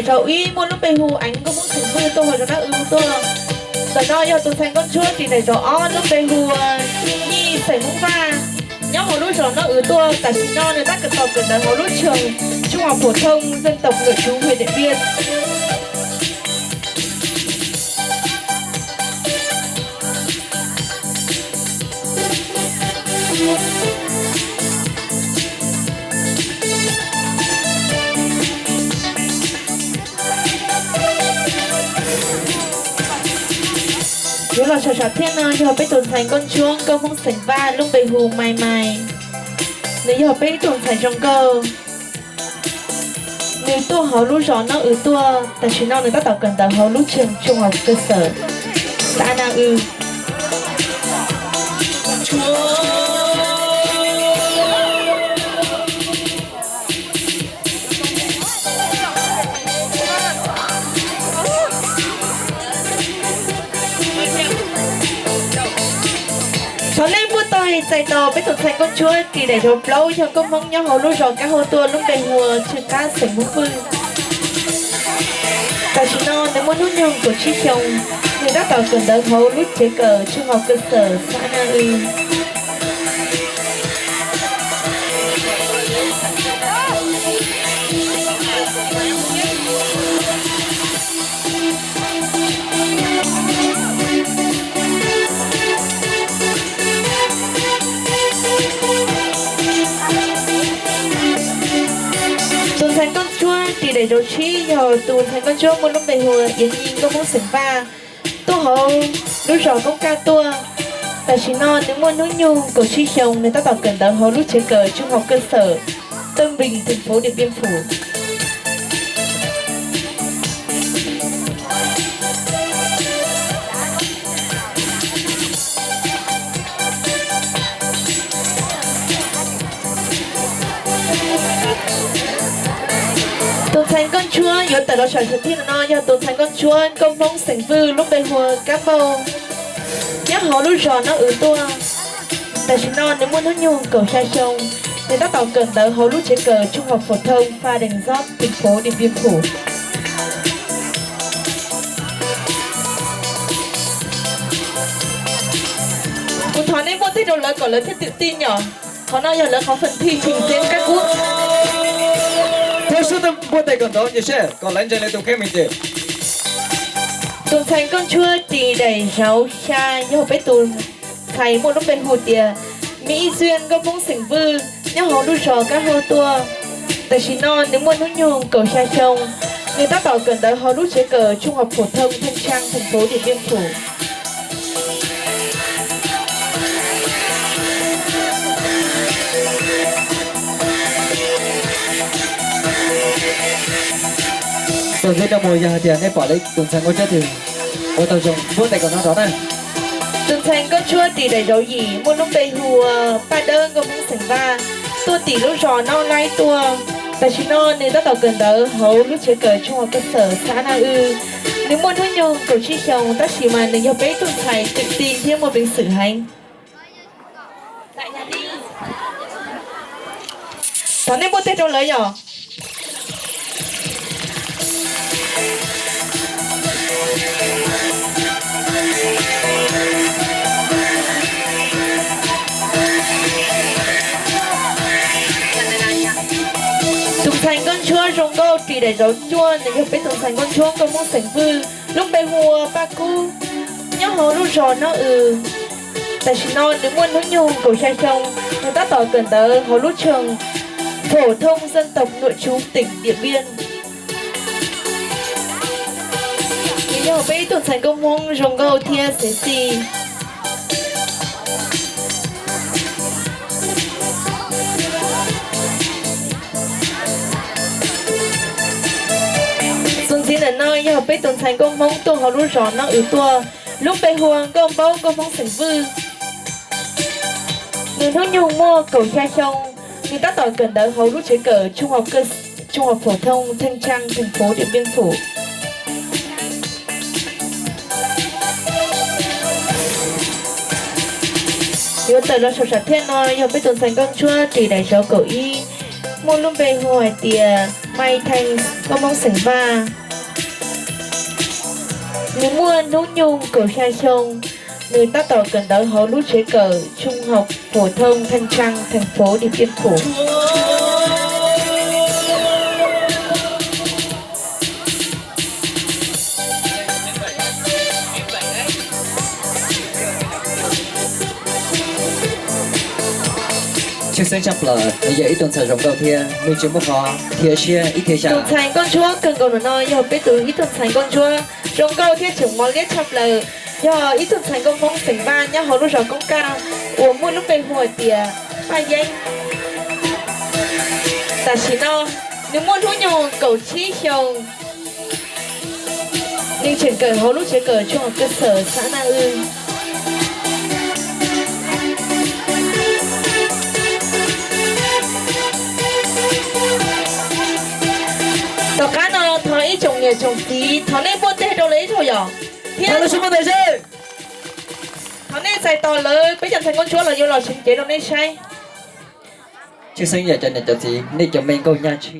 Zos ib muaj lub npe hu Eev nkauj Hmoob xeem Vwj tuaj hauv zos Nab Wb tuaj. Ntawm no yog tus ntxhais nkauj ntsuab ris daim zos ob lub npe hu Nyij xeem Hmoob Vaj, nyob hauv lub zos Nab Wb tuaj. Tam sim no nws tab tom kawm ntawv hauv lub trường trung học phổ thông dân tộc nội trú huyện Điện Biên. Yuav los saum sam thiaj no yog peb tus ntxhais nkauj ntsuab nkauj Hmoob xeem Vaj lub npe hu Mai Mai. Nws yog peb ib tug ntxhais zoo nkauj. Nws tuaj hauv lub zos Nab Wb tuaj, tam sim no nws tab tom kawm ntawv hauv lub trường trung học cơ sở xã Nam Ư. Thov nej npuaj tog txais tos peb tus ntxhais nkauj ntsuab ris daim zos plaub yog nkauj Hmoob nyob hauv lub zos Kab Hauj tuaj lub npe hu ua Tswj Qab xeem Hmoob Vwj. Tam sim no nws muaj hnub nyoog kaum tsib xyoo, nws tab tom kawm ntawv hauv lub tsev kawm trung học cơ sở xã Nam Ư. Tus ntxhais nkauj ntsuab ris daim zos tsib yog tus ntxhais nkauj ntsuab muaj lub npe hu ua Yawm Nyi nkauj Hmoob xeem Vaj, tuaj hauv lub zos Koob Kaj tuaj. Tam sim no nws muaj hnub nyoog kaum tsib xyoo, nws tab tom kawm ntawv hauv lub tsev kawm trung học cơ sở Tân Bình thành phố Điện Biên Phủ. Tus ntxhais nkauj ntsuab yuav tawm los saum sam thiaj no yog tus ntxhais nkauj ntsuab nkauj Hmoob xeem Vwj lub npe hu ua Kab Npauj, nyob hauv lub zos Nab Wb tuaj. Tam sim no nws muaj hnub nyoog kaum xya xyoo, nws tab tom kawm ntawv hauv lub tsev kawm trung học phổ thông Pha Đeng Zov thành phố Điện Biên Phủ. Kuv thov nej npuaj teg rau lawv kom lawv thiaj tự tin yom. Qhov no yog lawv qhov phần thi trình diễn các quốc. Thov sib npuaj teg kom ntxov ces kom lawv ntseeg lawv tus kheej me ces. Tus ntxhais nkauj ntsuab ris daim zos xya yog peb tus ntxhais muaj lub npe hu tias Me Ib Xuyaj nkauj Hmoob xeem Vwj, nyob hauv lub zos Kab Hauj tuaj. Tam sim no nws muaj hnub nyoog kaum xya xyoo, nws tab tom kawm ntawv hauv lub tsev kawm trung học phổ thông Thanh Trang thành phố Điện Biên Phủ. Tus ntxhais nkauj ntsuab ris daim zos yim, tus ntxhais nkauj ntsuab ris daim zos yim muaj lub npe hu ua Paj Dawb nkauj Hmoob xeem Vaj, tuaj tim lub zos Nab Laib tuaj. Tam sim no nws tab tom kawm ntawv hauv lub tsev kawm trung học cơ sở xã Nam Ư. Nws muaj hnub nyoog kaum tsib xyoo tab sis mas nws yog peb ib tug ntxhais tự tin thiab muaj peev xwm heev. Thov nej npuaj teg rau lawv yom. Tus ntxhais nkauj ntsuab zoo nkauj ris daim zos cuaj, nws yog peb tus ntxhais nkauj ntsuab nkauj Hmoob xeem Vwj, lub npe hu ua Paj Kub, nyob hauv lub zos Nab Ws. Tam sim no nws muaj hnub nyoog kaum xya xyoo, nws tab tom kawm ntawv hauv lub trường phổ thông dân tộc nội trú tỉnh Điện Biên. Nws yog peb ib tug ntxhais nkauj Hmoob zoo nkauj thiab xev xis. Tus ntxiv ntawm no yog peb tus ntxhais nkauj Hmoob tuaj hauv lub zos Nab Ws tuaj, lub npe hu ua Nkauj Npaub nkauj Hmoob xeem Vwj. Nws hnub nyoog muaj kaum xya xyoo, nws tab tom kawm ntawv hauv lub tsev kawm trung học phổ thông Thanh Trang thành phố Điện Biên Phủ. Yuav tawm los saum sam thiaj no yog peb tus ntxhais nkauj ntsuab ris daim zos kaum ib, muaj lub npe hu hais tias Mai Thees, nkauj Hmoob xeem Vaj. Nws muaj hnub nyoog kaum xya xyoo. Nws tab tom kawm ntawv hauv lub tsev kawm Trung học phổ thông Thanh Trăng, thành phố Điện Biên Phủ. Tshwj xeeb tshaj plaws, nws yog ib tug ntxhais zoo nkauj thiab nws tsis muaj qhov dhia siab ib thiab xya. Tus ntxhais nkauj ntsuab kawg nkaus ntawm no yog peb tus ib tug ntxhais nkauj ntsuab zoo nkauj thiab tseem mos liab tshaj plaws, yog ib tug ntxhais nkauj Hmoob xeem Vaj nyob hauv lub zos Koob Kaj uas muaj lub npe hu hais tias Paj Yeeb. Tam sim no nws muaj hnub nyoog kaum tsib xyoo. Nws tseem kawm hauv lub tsev kawm Trung học cơ sở xã Na Ư. Tom qab no thov ib tsoom niam tsoom txiv thov nej npuaj teg rau lawv ib zaug yom. Thiab thov nej txais tos lawv peb cov ntxhais nkauj ntsuab los yuav los sib cev rau nej saib. Tshwj xeeb yog cov niam cov txiv, nej cov me nkauj nyab tshib.